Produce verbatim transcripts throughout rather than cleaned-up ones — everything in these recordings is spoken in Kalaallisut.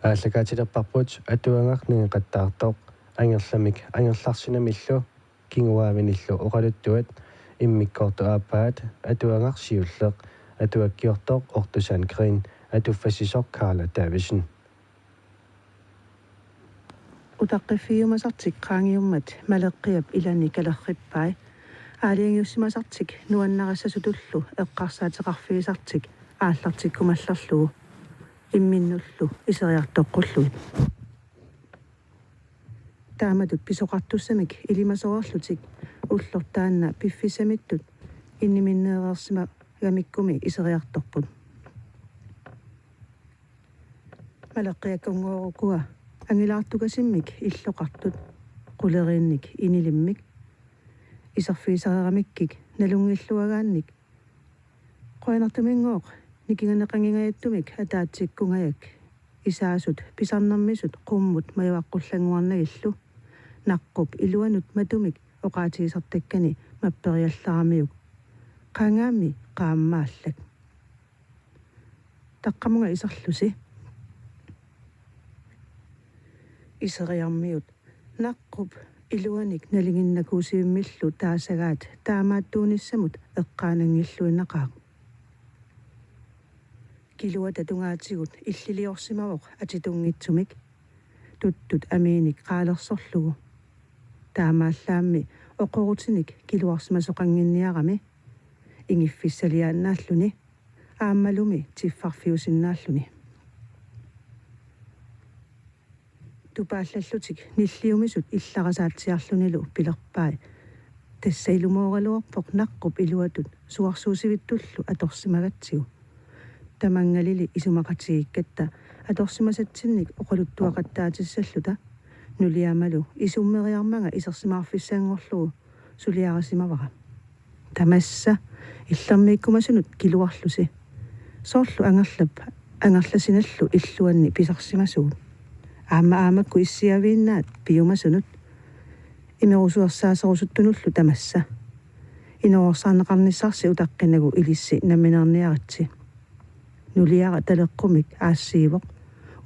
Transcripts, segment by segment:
Aallakaatilerparput atuagaq nangeqattaartoq, Angerlamik Angerlarsinamillu kinguaavinillu oqaluttuat, immikkoortoq aappaat atuagaq siulleq, atuakkiortoq Ortusan Green, atuffassisoq Karla Davidsen. Utaqqiffigiumasartik qaangiummat Maleqqiap ilani kalerrippai. Aalajangiussimasartik nuannarissasutullu eqqarsaateqarfigisartik aallartikkumallerlugu, imminnullu iseriartoqqullugit. Taamatut pisoqartussamik ilimasoreerlutik ulloq taanna piffissamittut inniminneereersimagamikkummi iseriartorput. Maleqqiakkunngooq ukua angilaartukasimmik illoqartut, quleriinnik inilimmik, iserfigisareeramikkik nalunngilluagaannik. Qujanartuminngooq nikinganeqanngingajattumik ataatsikkunngajak, isaasut pisarnermisut qummut majuaqqullannguarnagillu, naqqup iluanut matumik oqaatigisartakkani mapperiallaramiuk. Qaangaammi qaammaallak. Taqqamunga iserlusi. Iseriarmiut naqqup iluanik nalinginnakuusivimmillu taasagaat taamaattuunissamut eqqaananngilluinnaqaaq. Kiluata tungaatigut illiliorsimavoq atitunngitsumik, tuttut amiinik qaalersorlugu. Taamaallaammi oqorutinik kiluarsimasoqannginniarami, ingiffissaliaannaalluni aammalumi tiffarfiusinnaalluni. Tupaallallutik nilliumisut illarisaatsiarlunilu pilerpai: Tassa ilumooraluarpoq naqqup iluatut suarsuusivittullu atorsimagatsigu. Tamanngalili isumaqatigiikkatta atorsimasatsinnik oqaluttuaqattaatissalluta, nuliamalu isummeriarmanga isersimaarfissanngorlugu suliarisimavara. Tamassa, illermiikkumasunut kiluarlusi. Soorlu Angerlap Angerlasinallu illuanni pisarsimasugut. Aamma aamakku issiaviinnaat piumasunut. Imerusuersaaserusuttunullu tamassa. Inoorsaarneqarnissarsi utaqqinagu ilissi nammineerniaritsi. Nuliara taleqqumik aassiivoq.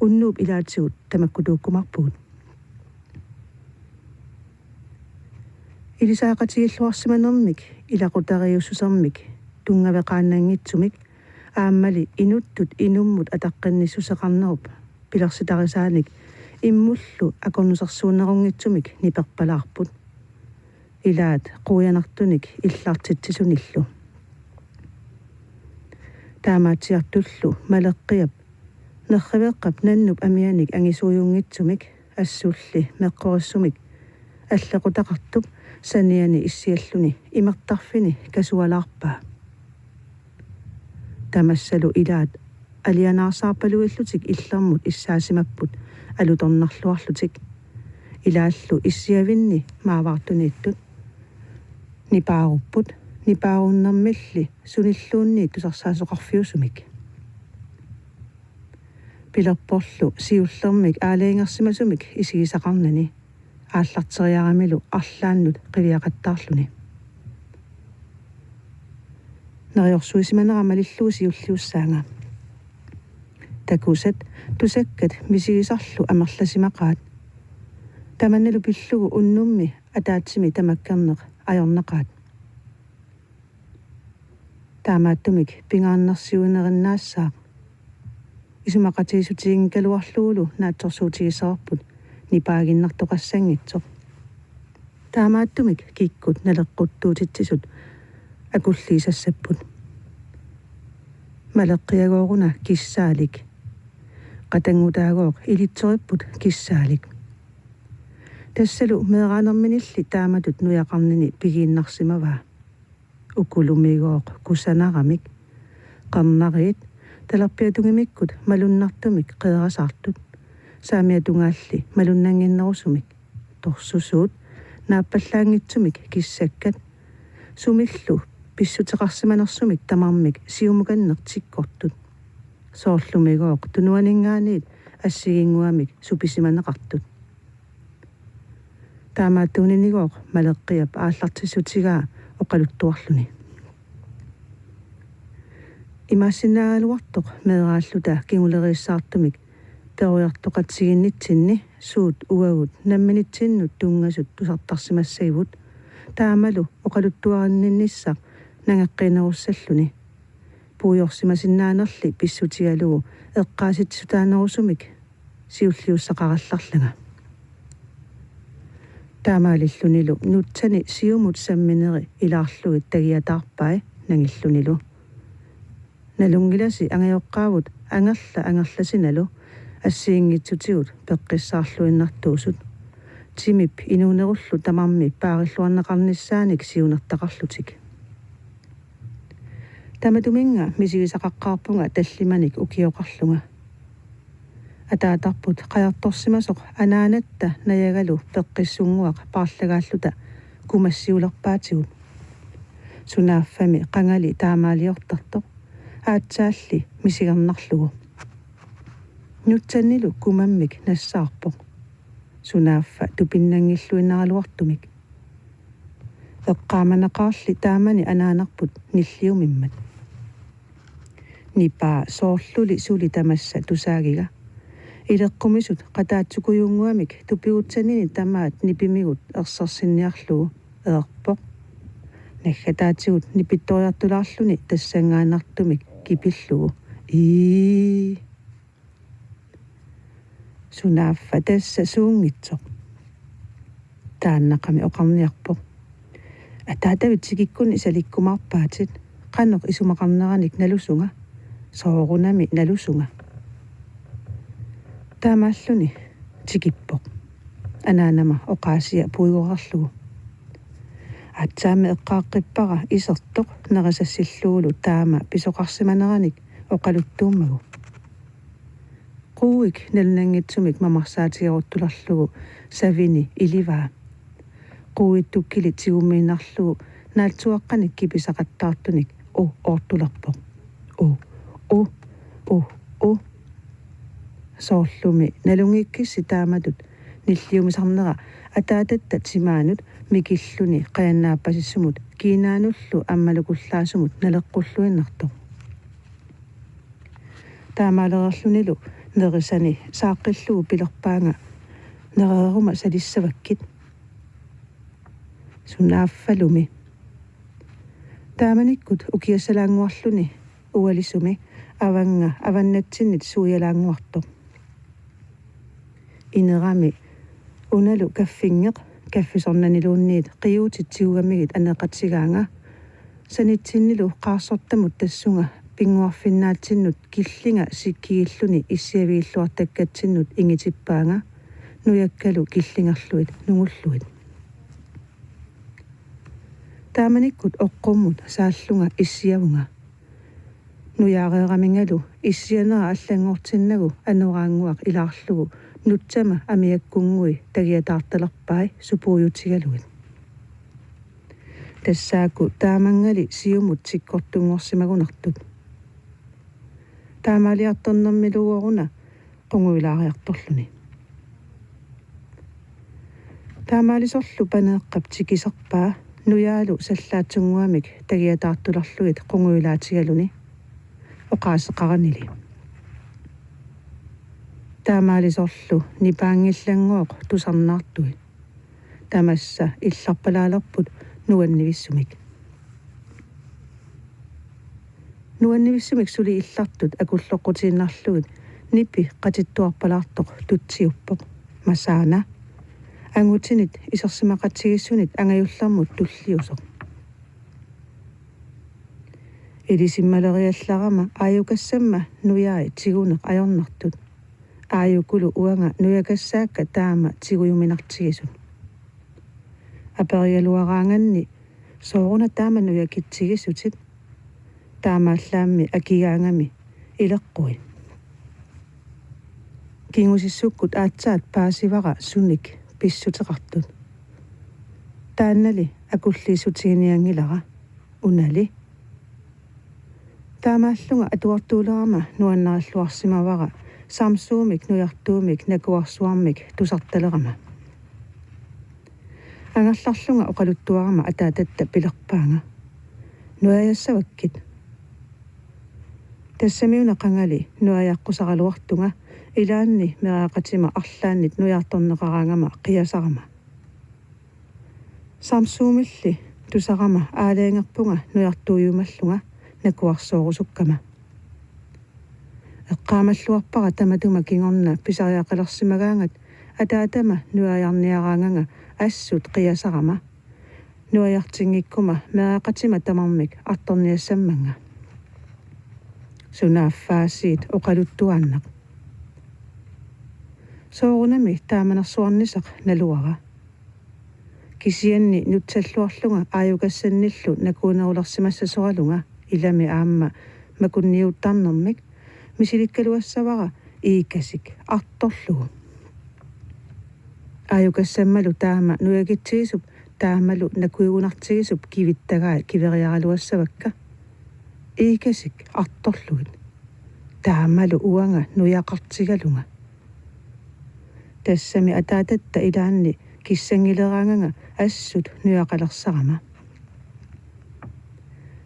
Unnuup ilaatigut tamakkutuukkumaarpugut. Ilisaaqatigiilluarsimanermik ilaqutariiussusermik tunngaveqaannanngitsumik aammali inuttut inummut ataqqinnissuseqarnerup pilersitarisaanik immullu akornusersuunnerunngitsumik niperpalaarput. Ilaat quianartunik illartitsisunillu. Taamaatsiartullu Maleqqiap nerriveqqap nannup amianik angisuujunngitsumik assulli meqqorissumik allequtaqartup saniani issialluni imertarfini kasualaarpaa. Tamassalu ilaat alianaarsaarpaluillutik illermut issaasimapput alutornarluarlutik. Ilaallu issiavinni maavaartuniittut. Nipaarupput, nipaarunnermilli sunilluunniit tusarsaasoqarfiusumik. Pilerporlu siullermik aalajangersimasumik isigisaqarnani, aallarteriaramilu arlaannut qiviaqattaarluni. Neriorsuisimanera malillugu siulliussaanga. Takusat tusakkat misigisarlu amerlasimaqaat. Tamannalu pillugu unnummi ataatsimi tamakkerneq ajornaqaat. Taamaattumik pingaarnersiuinerinnaassaaq. Isumaqatigiissutiginngikkaluarlugulu naatsorsuutigisavarput nipaaginnartoqassanngitsoq. Taamaattumik kikkut naleqquttuutitsisut akulliisassapput. Maleqqiagooruna kissaalik. Qatanngutaagooq ilitsoripput kissaalik. Tassalu meeraanerminilli taamatut nujaqarnini pigiinnarsimavaa. Ukulumigooq kusanaramik. Qarnariit talerpiatungimikkut malunnartumik qeerasaartut. Saamiatungaalli malunnannginnerusumik. Torsusuut naappallaanngitsumik kissakkat. Sumillu pissuteqarsimanersumik tamarmik siumukanneq tikkortut. Soorlumigooq tunuaninngaanniit assigiinnguamik supisimaneqartut. Taamaattuuninigooq Maleqqiap aallartissutigaa oqaluttuarluni. Imaassinnaagaluartoq meeraalluta kinguleriissaartumik Peroriartoqatigiinnitsinni suut uagut namminitsinnut tunngasut tusartarsimassagivut, taamalu oqaluttuarinninnissaq nangeqqiinerussalluni. Puigorsimasinnaanerli pissutigalugu eqqaasitsisutaanerusumik siulliussaqarallarlanga. Taamaalillunilu nutsani siumut sammineri ilaarlugit tagiataarpai nangillunilu: Nalunngilasi angajoqqaavut angerla angerlasinalu assigiinngitsutigut peqqissaarluinnartuusut. Timip inuunerullu tamarmi paarilluarneqarnissaanik siunertaqarlutik. Tamatuminnga misigisaqaqqaarpunga tallimanik ukioqarlunga. Ataatarput qajartorsimasoq anaanatta najagalu peqqissunnguaq paarlagaalluta kumassiulerpaatigut. Sunaaffami qangali taamaaliortartoq, aatsaalli misigernarlugu. Nutsannilu kumammik nassaarpoq, sunaaffa tupinnanngilluinnaraluartumik. Eqqaamanaqaarli taamani anaanarput nilliumimmat. Nipaa soorluli suli tamassa tusaagiga. Ileqqumisut qataatsukujunnguamik tupigutsanini tamaat nipimigut ersersinniarlugu eerpoq. Naggataatigut nipittoriartulaarluni tassanngaannartumik kipillugu: Ii. Sunaaffa tassa suunngitsoq? Taannaqami oqarniarpoq: Ataatavit tikikkuni salikkumaarpaatit, qanoq isumaqarneranik nalusunga, soorunami nalusunga. Taamaalluni tikippoq, anaanama oqaasia puigorarlugu. Aatsaammi eqqaaqqippara isertoq nerisassillugulu taama pisoqarsimaneranik oqaluttuummagu. Quuik nalunanngitsumik mamarsaatigeruttulerlugu savini ilivaa. Quuittukkilit tigummiinnarlugu naatsuaqqanik kipisaqattaartunik u oortulerpoq. U, u, u, u. Soorlumi nalunngikkissi taamatut nilliumisarnera ataatatta timaanut mikilluni qajannaappasissumut kiinaanullu ammalukullaasumut naleqqulluinnartoq. Taamaalereerlunilu nerisani saaqqillugu pilerpaanga: Nereeruma salissavakkit. Sunaaffalumi. Taamanikkut ukiassalaannguarluni ualisumi avannga avannatsinnit suialaannguartoq. Inerami unalu kaffinngeq kaffisornaniluunniit qiuutit tigugamigit aneqatigaanga, sanitsinnilu qaarsortamut tassunga pinnguarfinnaatsinnut killinga sikkigilluni issiavigilluartakkatsinnut ingitippaanga, nujakkalu killingerlugit nungullugit. Taamanikkut oqqummut saallunga issiavunga. Nujaareeramingalu issianera allanngortinnagu anoraannguaq ilaarlugu nutsama amiakkunngui tagiataartalerpai supuujutigalugit. Tassaaku taamanngali siumut tikkortunngorsimagunartut. Taamaaliartornermiluugoruna qungujulaariartorluni. Taamaalisorlu Paneeqqap tikiserpaa nujaalu sallaatsunnguamik tagiataartulerlugit qungujulaatigaluni oqaaseqaranili. Taamaalisorlu nipaanngillanngooq tusarnaartui. Tamassa illarpalaalerput nuannivissumik. Nuannivissumik suli illartut akulloqqutiinnarlugit nipi qatittuarpalaartoq tutsiuppoq. Masaana. Angutinit isersimaqatigiissunit angajullermut tulliusoq. Ilisimmaleriallarama aajukassamma nujai tiguneq ajornartut. Aajukulu uanga nujakassaakka taama tigujuminartigisut. Aperigaluaraanganni: Sooruna taama nujakitsigisutit? Taamaallaammi akigaangami: Ileqqui. Kingusissukkut aatsaat paasivara sunik pissuteqartut. Taannali akulliissutiginianngilara. Unali. Taamaallunga atuartuulerama nuannarilluarsimavara Samsuumik nujartuumik nakuarsuarmik tusartalerama. Angerlarlunga oqaluttuarama ataatatta pilerpaanga: Nuajassavakkit. Tassamiuna qangali nuajaqqusaraluartunga Ilaanni meeraqatima arlaannit nujartorneqaraangama qiasarama. Samsuumilli tusarama aalajangerpunga nujartuujumallunga nakuarsoorusukkama. Eqqaamalluarpara tamatuma kingorna pisariaqalersimagaangat ataatama nujajarniaraanganga assut qiasarama. Nujajartinngikkuma meeraqatima tamarmik artorniassammannga. Sunaaffaasiit oqaluttuaannaq. Soorunami taamanersuarnisaq naluara. Kisianni nutsalluarlunga aajukassannillu nakuunerulersimassasoralunga ilami aamma makunniuttarnermik misilikkaluassavara iikasik artorlugu. Aajukassammalu taama nujakitsiisup taamalu nakuigunartigisup kivittagai kiveriaraluassavakka. Iikasik artorlugit. Taamalu uanga nujaqartigalunga. Tassami ataatatta ilaanni kissanngileraanganga assut nujaqalersarama.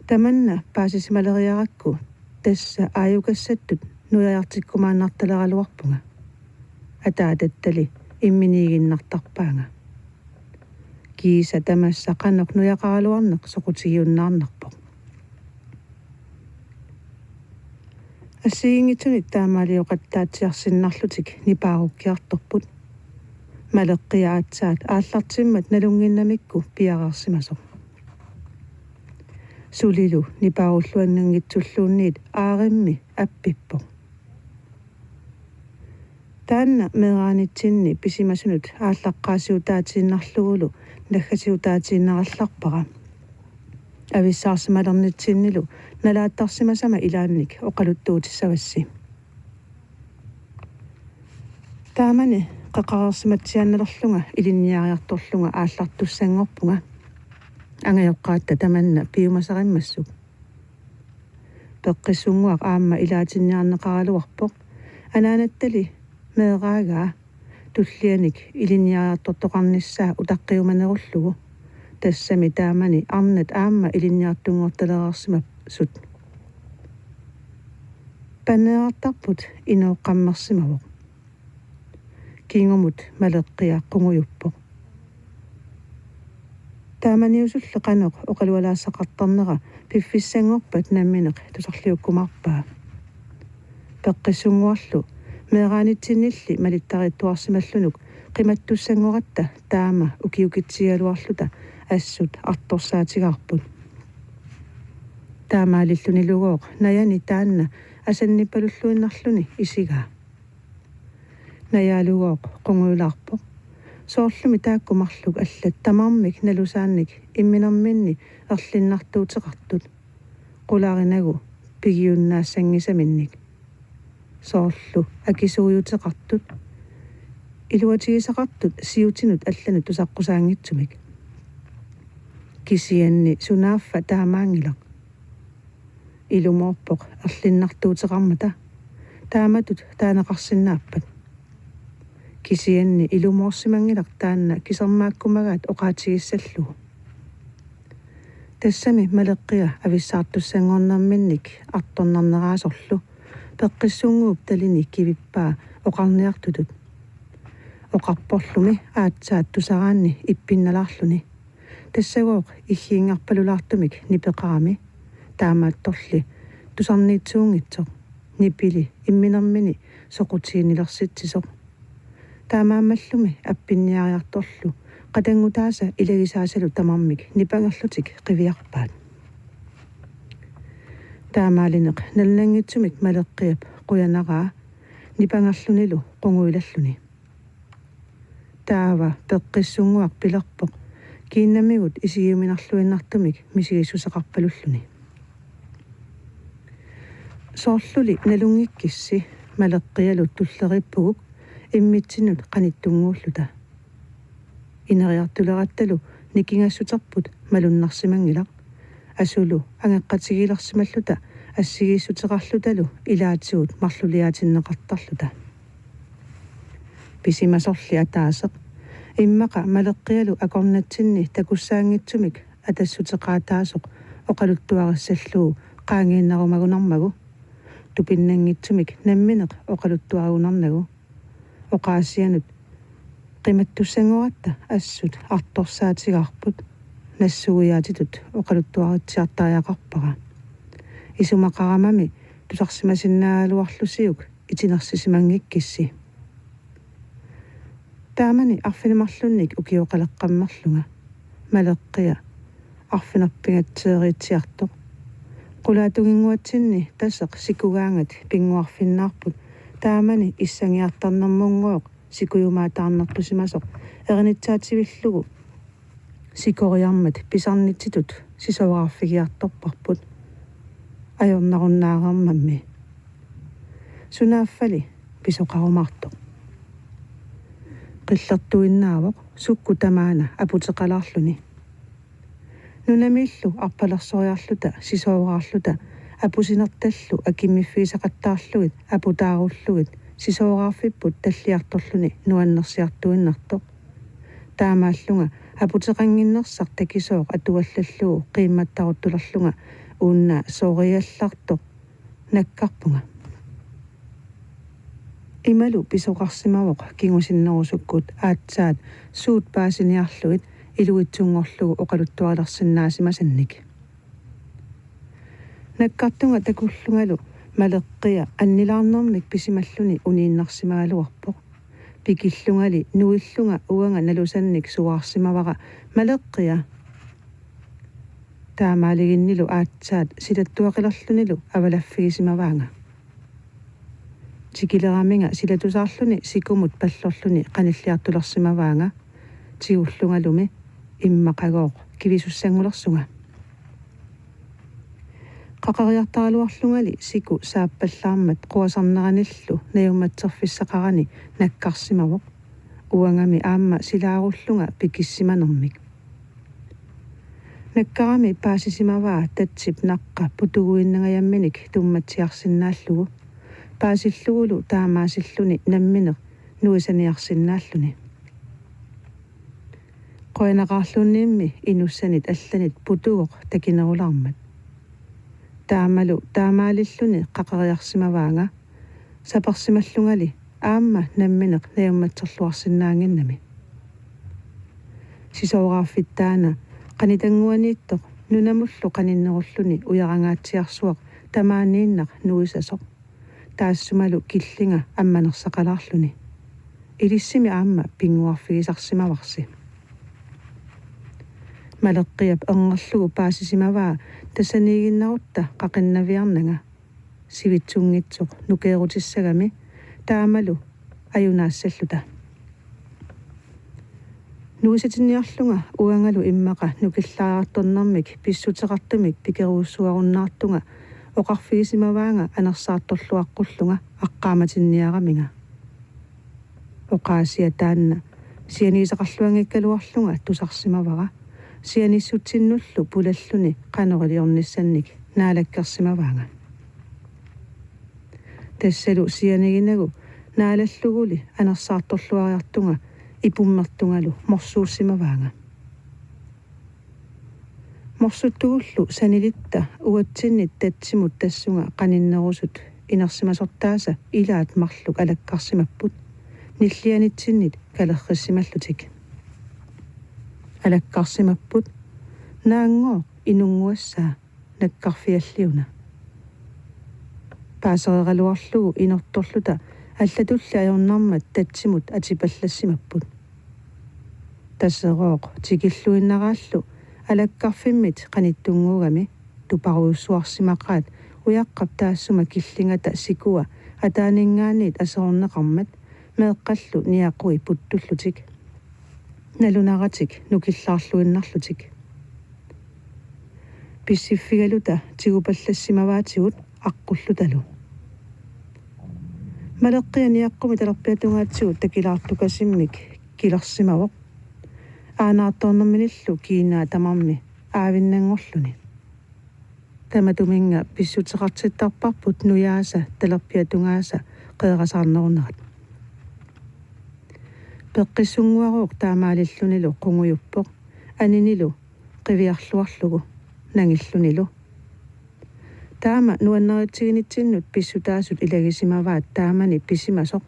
Tamanna paasisimaleriarakku tassa aajukassattut nujajartikkumaannartaleraluarpunga. Ataatattali imminiiginnartarpaanga. Kiisa tamassa qanoq nujaqaraluarneq soqutigiunnaarnarpoq. Assigiinngitsunik taamaalioqattaatsiarsinnarlutik nipaarukkiartorput. Maleqqia aatsaat aallartimmat nalunnginnamikku piareersimasoq. Sulilu nipaarulluanngitsulluunniit aarimmi appippoq. Taanna meeraanitsinni pisimasunut aallaqqaasiutaatiinnarlugulu naggasiutaatiinnarallarpara. Avissaarsimalernitsinnilu nalaattarsimasama ilaannik oqaluttuutissavassi. Taamani qeqareersimatsiaannalerlunga ilinniariartorlunga aallartussanngorpunga. Angajoqqaatta tamanna piumasarimmassuk. Peqqissunnguaq aamma ilaatinniarneqaraluarpoq. Anaanattali meeraagaa tullianik ilinniariartortoqarnissaa utaqqiumanerullugu. Tassami taamani arnat aamma ilinniartunngortalereersimasut. Paneerartarput inooqqammersimavoq. Kingumut Maleqqia qungujuppoq. Taamaniusulli qanoq oqalualaassaqartarnera piffissanngorpat nammineq tusarliukkumaarpaa. Peqqissunnguarlu meeraanitsinnilli malittariittuarsimallunuk qimattussanngoratta taama ukiukitsigigaluarluta assut artorsaatigaarput. Taamaalillunilugooq najani taanna asannippalulluinnarluni isigaa. Najaalugooq qungujulaarpoq. Soorlumi taakku marluk allat tamarmik nalusaannik imminerminni erlinnartuuteqartut. Qularinagu pigiunnaassanngitsaminnik. Soorlu akisuujuteqartut. Iluatigisaqartut siutinut allanut tusaqqusaanngitsumik. Kisianni sunaaffa taamaanngilaq. Ilumoorpoq erlinnartuuteqarmata. Taamatut taaneqarsinnaappat. Kisianni ilumoorsimanngilaq taanna kisermaakkumagaat oqaatigissallugu. Tassami Maleqqia avissaartussanngornerminnik artornarneraasorlu Peqqissunnguup talini kivippaa oqarniartutut. Oqarporlumi aatsaat tusaraanni ippinnalaarluni. Tassagooq iggiinngarpalulaartumik nipeqarami. Taamaattorli tusarniitsuunngitsoq. Nipili imminermini soqutiginnilersitsisoq. Taamaammallumi appinniariartorlu qatanngutaasa ilagisaasalu tamarmik nipangerlutik qiviarpaat. Taamaalineq nalunanngitsumik Maleqqiap qujanaraa nipangerlunilu qungujulalluni. Taava Peqqissunnguaq pilerpoq kiinnamigut isigiuminarluinnartumik misigissuseqarpalulluni. Soorluli nalunngikkissi Maleqqialu tulleriippuguk immitsinnut qanittunnguulluta. Ineriartulerattalu nikingassuterput malunnarsimanngilaq. Asulu angeqqatigiilersimalluta assigiissuteqarlutalu ilaatigut marluliaatinneqartarluta. Pisimasorli ataaseq immaqa Maleqqialu akornatsinni takussaanngitsumik atassuteqaataasoq oqaluttuarissallugu qaangiinnarumagunarmagu. tupinnanngitsumik nammineq oqaluttuarigunarnagu. Oqaasianut qimattussanngoratta assut artorsaatigaarput, nassuiaatitut oqaluttuaritsiartariaqarpara. Isumaqaramami tusarsimasinnaagaluarlusiuk itinersisimanngikkissi. Taamani arfineq-marlunnik ukioqaleqqammerlunga Maleqqia arfineq-pingatsiariitsiartoq. Qulaatunginnguatsinni taseq sikugaangat pinnguarfinnaarput, taamani issangiartarnermunngooq sikujumaataarnertusimasoq erinitsaativillugu sikoriarmat pisarnitsitut sisoraarfigiartorparput. Ajornarunnaareermammi. Sunaaffali pisoqarumaartoq. Qillertuinnaavoq sukkut tamaana aputeqalaarluni. Nunamiillu arpalersoriarluta sisoraarluta apusinertallu akimmiffigisaqattaarlugit aputaarullugit sisoraarfipput talliartorluni nuannersiartuinnartoq. Taamaallunga aputeqannginnersaq takisooq atuallallugu qiimmattaruttulerlunga uunna soriallartoq nakkarpunga. Imalu pisoqarsimavoq kingusinnerusukkut aatsaat suut paasiniarlugit iluitsunngorlugu oqaluttualersinnaasimasannik. Nakkartunga takullungalu Maleqqia annilaarnermik pisimalluni uniinnarsimagaluarpoq. Pikillungali nuillunga uanga nalusannik suaarsimavara: Maleqqia! Taamaaliginnilu aatsaat silattuaqilerlunilu avalaffigisimavaanga. Tikileraminga silatusaarluni sikumut pallorluni qanilliartulersimavaanga, tigullungalumi immaqagooq kivisussanngulersunga. Qaqeriartaraluarlungali siku saappallaarmat quasarneranillu najummatserfissaqarani nakkarsimavoq, uangami aamma silaarullunga pikissimanermik. Nakkarami paasisimavaa tatsip naqqa putuguinnangajamminik tummatsiarsinnaallugu, paasillugulu taamaasilluni nammineq nuisaniarsinnaalluni. Qujanaqaarluunniimmi inussanit allanit putugoq takinerulaarmat. Taamalu taamaalilluni qaqeriarsimavaanga, sapersimallungali aamma nammineq najummatserluarsinnaannginnami. Sisoraarfittaana qanitannguaniittoq nunamullu qaninnerulluni ujarangaatsiarsuaq tamaaniinnaq nuisasoq, taassumalu killinga ammanersaqalaarluni. Ilissimi aamma pinnguarfigisarsimavarsi. Maleqqiap erngerlugu paasisimavaa tassaniiginnarutta qaqinnaviarnanga. Sivitsunngitsoq nukeerutissagami taamalu ajunaassalluta. Nuisatinniarlunga uangalu immaqa nukillariartornermik pissuteqartumik pikerujussuarunnaartunga oqarfigisimavaanga anersaartorluaqqullunga aqqaamatinniaraminga. Oqaasia taanna sianigisaqarluanngikkaluarlunga tusarsimavara, sianissutsinnullu pulalluni qanoq iliornissannik naalakkersimavaanga. Tassalu sianiginagu naalalluguli anersaartorluariartunga ipummertungalu morsuussimavaanga. Morsuttugullu sanilitta uatsinnit tatsimut tassunga qaninnerusut inersimasortaasa ilaat marluk alakkarsimapput, nillianitsinnit kalerrissimallutik. Alakkarsimapput: Naanngooq inunnguassaa, nakkarfialliuna. Paasereeraluarlugu inortorluta allatulli ajornarmat tatsimut atipallassimapput. Taserooq tikilluinnaraallu alakkarfimmit qanittunnguugami tuparujussuarsimaqaat ujaqqap taassuma killingata sikua ataaninngaanniit aserorneqarmat meeqqallu niaqui puttullutik, nalunaratik nukillaarluinnarlutik. Pissiffigaluta tigupallassimavaatigut aqqullutalu. Maleqqia niaqqumi talerpiata tungaatigut takilaartukasimmik kilersimavoq, aanaartoornerminillu kiinaa tamarmi aavinnanngorluni. Tamatuminnga pissuteqartittarparput nujaasa talerpiata tungaasa qeerasaarnerunerat. Peqqissunnguarooq taamaalillunilu qungujuppoq, aninilu qiviarluarlugu nangillunilu. Taama nuannaritsiginitsinni pissutaasut ilagisimavaat taamani pisimasoq.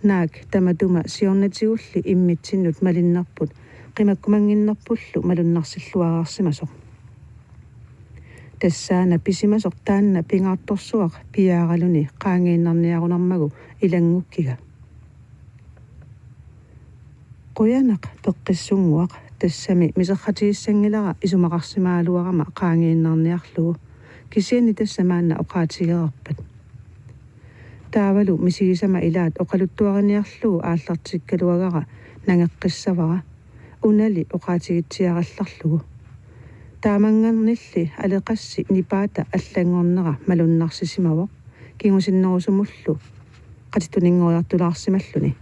Naak tamatuma siornatigulli immitsinnut malinnerput qimakkumannginnerpullu malunnarsilluareersimasoq. Tassaana pisimasoq taanna pingaartorsuaq piaaraluni qaangiinnarniarunarmagu ilanngukkiga. Qujanaq peqqissunnguaq, tassami miserratigissanngilara isumaqarsimagaluarama qaangiinnarniarlugu, kisianni tassa maanna oqaatigereerpat. Taavalu misigisama ilaat oqaluttuariniarlugu aallartikkaluagara nangeqqissavara, unali oqaatigitsiarallarlugu. Taamanngarnilli aleqassi nipaata allanngornera malunnarsisimavoq kingusinnerusumullu qatituninngoriartulaarsimalluni.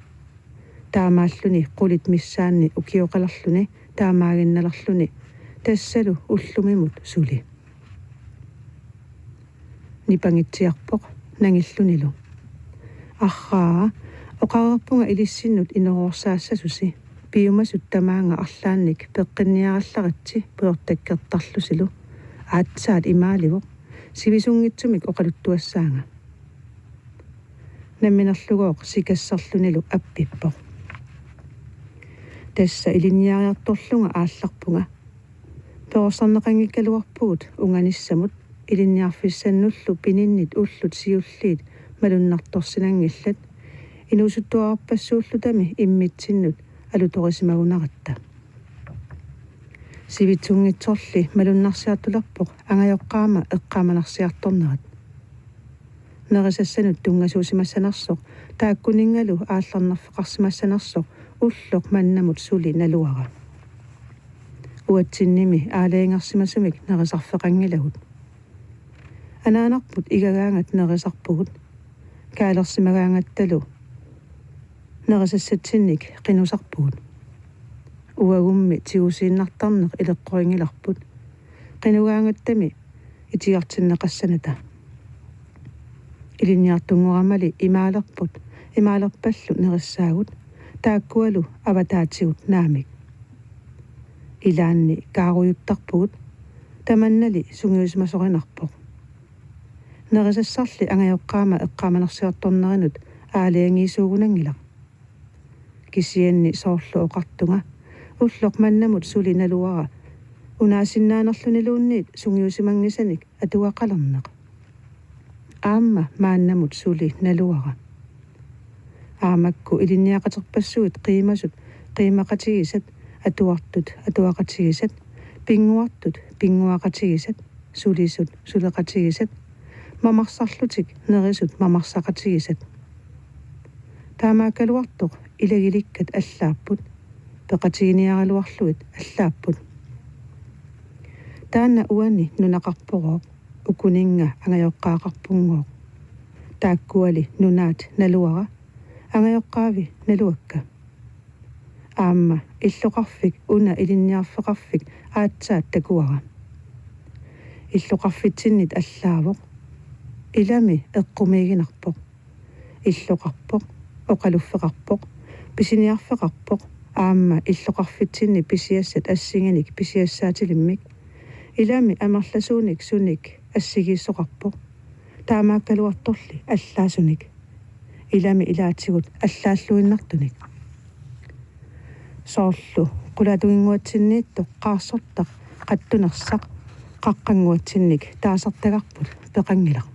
Taamaalluni qulit missaanni ukioqalerluni taamaaginnalerluni, tassalu ullumimut suli. Nipangitsiarpoq nangillunilu: Arraa, oqareerpunga ilissinnut inoroorsaassasusi, piumasut tamaanga arlaannik peqqinniarallaritsi pujortakkertarlusilu. Aatsaat imaalivoq, sivisunngitsumik oqaluttuassaanga. Namminerlugooq sikasserlunilu appippoq: Tassa ilinniariartorlunga aallarpunga. Perorsarneqanngikkaluarpugut unganissamut ilinniarfissannullu pininnit ullut siulliit malunnartorsinanngillat, inuusuttuararpassuullutami immitsinnut alutorisimagunaratta. Sivisunngitsorli malunnarsiartulerpoq angajoqqaama eqqaamanarsiartornerat. Nerisassanut tunngasuusimassanersoq taakkuninngalu aallarnerfeqarsimassanersoq ulloq mannamut suli naluara. Uatsinnimi aalajangersimasumik nerisarfeqanngilagut. Anaanarput igagaangat nerisarpugut. Kaalersimagaangattalu nerisassatsinnik qinusarpugut. Uagummi tigusiinnartarneq ileqqorinngilarput, qinugaangattami itigartinneqassanata. Ilinniartunngoramali imaalerput, imaalerpallu nerissaagut, taakkualu avataatigut naamik. Ilaanni kaarujuttarpugut, tamannali sungiusimasorinarpoq. Nerisassarli angajoqqaama eqqaamanarsiartornerinut aalajangiisuugunanngilaq. Kisianni soorlu oqartunga, ulloq mannamut suli naluara unaasinnaanerluniluunniit sungiusimanngisanik atugaqalerneq. Aamma maannamut suli naluara. Aamakku ilinniaqaterpassuit qiimasut qiimaqatigisat, atuartut atuaqatigisat, pinnguartut pinnguaqatigisat, sulisut suleqatigisat, mamarsarlutik nerisut mamarsaqatigisat. Taamaakkaluartoq ilagilikkat allaapput, peqatiginiaraluarlugit allaapput. Taanna uani nunaqarporooq, ukuninnga angajoqqaaqarpunngooq. Taakkuali nunaat naluara, angajoqqaavi naluakka. Aamma illoqarfik una ilinniarfeqarfik aatsaat takuara. Illoqarfitsinnit allaavoq. Ilami eqqumiiginarpoq. Illoqarpoq, oqaluffeqarpoq, pisiniarfeqarpoq, aamma illoqarfitsinni pisiassat assiginik pisiassaatilimmik. Ilami amerlasuunik sunik assigiissoqarpoq. Taamaakkaluartorli allaasunik. Ilami ilaatigut allaalluinnartunik. Soorlu qulaatuginnguatsinniittoq qaarsortaq qattunersaq qaqqannguatsinnik taasartagarput peqanngilaq.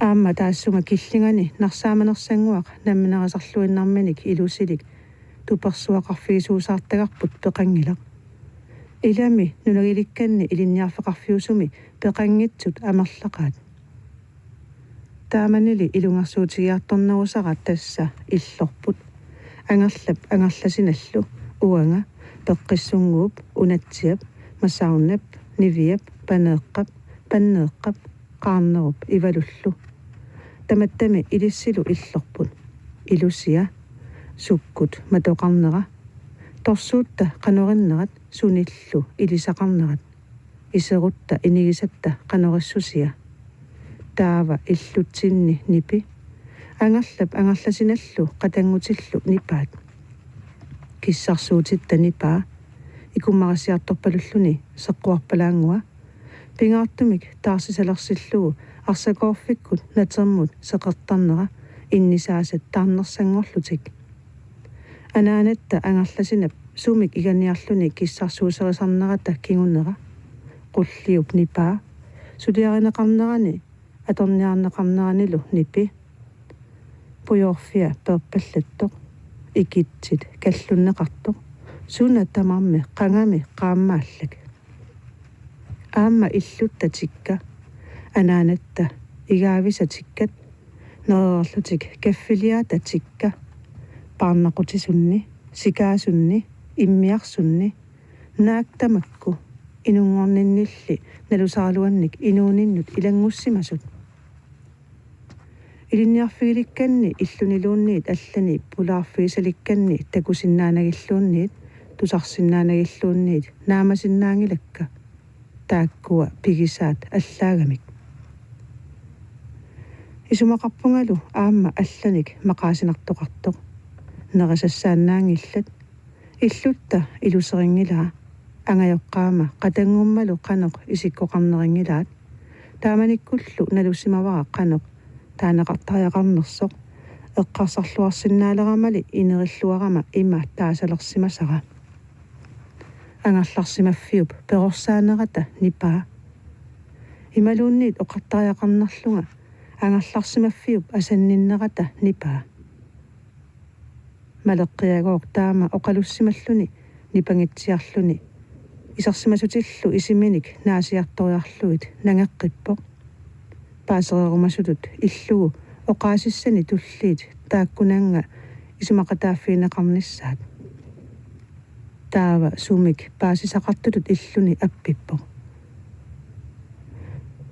Aamma taassuma killingani narsaamanersannguaq namminerisarluinnarminik ilusilik tupersuaqarfigisuusaartagarput peqanngilaq. Ilami nunagilikkanni ilinniarfeqarfiusumi peqanngitsut amerlaqaat. Taamanili ilungersuutigiartornerusara tassa illorput. Angerlap Angerlasinallu, uanga, Peqqissunnguup, Unatsiap, Masaarnap, Niviap, Paneeqqap, Panneeqqap, Qaarnerup Ivalullu. Tamattami ilissilu illorput. Ilusia, sukkut matoqarnera, torsuutta qanorinnerat sunillu ilisaqarnerat, iserutta inigisatta qanorissusia. Taava illutsinni nipi, Angerlap Angerlasinallu qatanngutillu nipaat. Kissarsuutitta nipaa, ikummarissiartorpalulluni seqquarpalaanngua, Pingaartumik taarsisalersillugit arsakoorfikkut natermut seqertarnera innisaasat taarnersanngorlutik. Anaanatta Angerlasinap sumik iganiarluni kissarsuuserisarnerata kingunera. Qulliup nipaa. Suliarineqarnerani atorniarneqarneranilu nipi. Pujoorfia peerpallattoq. Ikitsit kallunneqartoq. Suna tamarmi qangami qaammaallak. Aamma illutta tikka. Anaanatta igaavisa tikkat. Nereerlutik kaffiliaata tikka. Paarnaqutisunni, sikaasunni, immiarsunni. Naak tamakku inunngorninnilli nalusaraluannik inuuninnut ilanngussimasut. Ilinniarfigilikkanni illuniluunniit allani pulaarfigisalikkanni takusinnaanagilluunniit, tusarsinnaanagilluunniit naamasinnaanngilakka. Taakkua pigisaat allaagamik. Isumaqarpungalu aamma allanik maqaasinartoqartoq. Nerisassaannaanngillat. Illutta iluserinngilaa, angajoqqaama qatanngummalu qanoq isikkoqarnerinngilaat. Taamanikkullu nalussimavara qanoq taaneqartariaqarnersoq. Eqqarsarluarsinnaaleramali inerilluarama ima taasalersimasara. Angerlarsimaffiup perorsaanerata nipaa. Imaluunniit oqartariaqarnerlunga angerlarsimaffiup asanninnerata nipaa. Maleqqiagooq taama oqalussimalluni nipangitsiarluni isersimasutillu isiminik naasiartoriarlugit nangeqqippoq. Paasereerumasutut illugu oqaasissani tulliit taakkunannga isumaqataaffigineqarnissaat. Taava sumik paasisaqartutut illuni appippoq.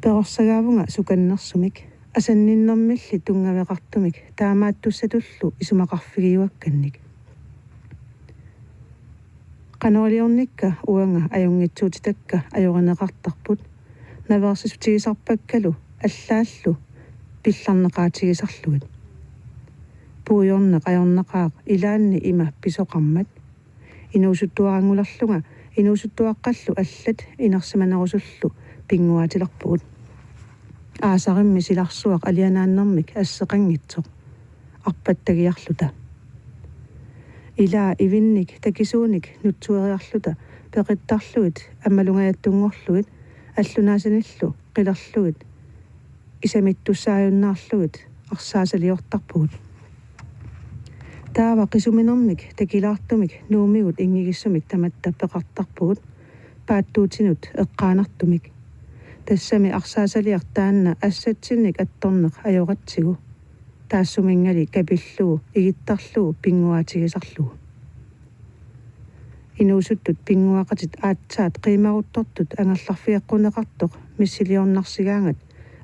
Perorsagaavunga sukannersumik, asanninnermilli tunngaveqartumik taamaattussatullu isumaqarfigiuakkannik. Qanoq iliornikka uanga ajunngitsuutitakka ajorineqartarput, naveersissutigisarpakkalu allaallu pillarneqaatigisarlugit. Puiorneq ajornaqaaq ilaanni ima pisoqarmat. Inuusuttuaranngulerlunga inuusuttuaqqallu allat inersimanerusullu pinnguaatilerpugut. Aasarimmi silarsuaq alianaannermik asseqanngitsoq arpattagiarluta. Ilaa ivinnik takisuunik nutsueriarluta peqittarlugit ammalungajattunngorlugit allunaasanillu qilerlugit isamittussaajunnaarlugit arsaasaliortarpugut. Taava qisuminermik takilaartumik Nuummigut inngigissumik tamatta peqartarpugut paattuutinut eqqaanartumik. Tassami arsaasaliaq taanna assatsinnik attorneq ajoratsigu. Taassuminngali kapillugu igittarlugu pinnguaatigisarlugu. Inuusuttut pinnguaqatit aatsaat qiimaruttortut angerlarfigeqquneqartoq missiliornarsigaangat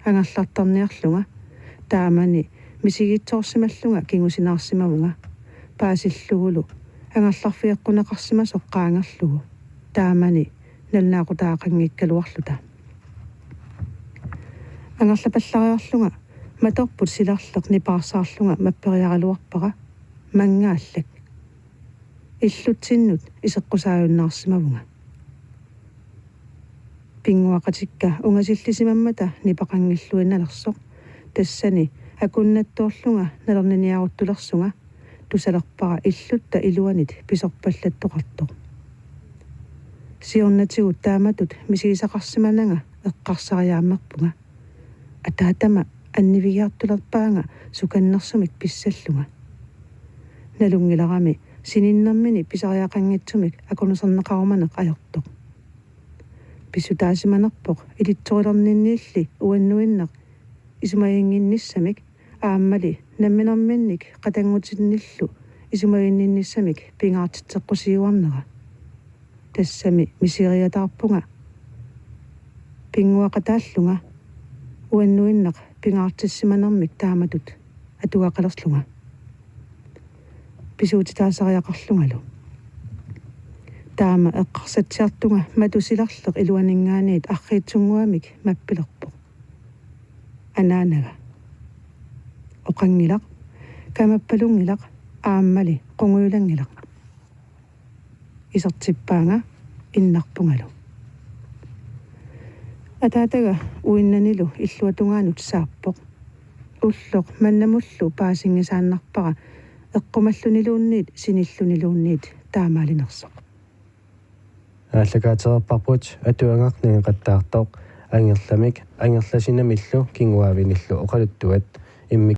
angerlartarniarlunga taamani misigiitsoorsimallunga kingusinaarsimavunga paasillugulu angerlarfigeqquneqarsimasoq qaangerlugu taamani nalunaaqutaqanngikkaluarluta. Angerlapallariarlunga matorput silarleq nipaarsaarlunga mapperiaraluarpara manngaallak. Illutsinnut iseqqusaajunnaarsimavunga. Pinnguaqatikka ungasillisimammata nipaqanngilluinnalersoq tassani akunnattoorlunga nalorniniaruttulersunga tusalerpara illutta iluanit pisorpallattoqartoq. Siornatigut taamatut misigisaqarsimananga eqqarsariaammerpunga. Ataatama annivigiartulerpaanga sukannersumik pissallunga. Nalunngilarami sininnermini pisariaqanngitsumik akunuserneqarumaneq ajortoq. Pissutaasimanerpoq ilitsorilerninniilli uannuinnaq isumaginnginnissamik aammali namminerminnik qatanngutinnillu isumaginninnissamik pingaartitseqqusiuarnera. Tassami misigeriataarpunga pinnguaqataallunga uannuinnaq pingaartissimanermik taamatut atugaqalerlunga pisuutitaasariaqarlungalu. Taama eqqarsatsiartunga matu silarleq iluaninngaanniit arriitsunnguamik mappilerpoq. Anaanaga. Oqanngilaq, kamappalunngilaq, aammali qungujulanngilaq. Isertippaanga innarpungalu. Ataataga uinnanilu illuatungaanut saappoq. Ulloq mannamullu paasinngisaannarpara eqqumalluniluunniit sinilluniluunniit taamaalinersoq. Aallakaatereerparput atuagaq nangeqattaartoq Angerlamik Angerlasinamillu kinguaavinillu oqaluttuat, immi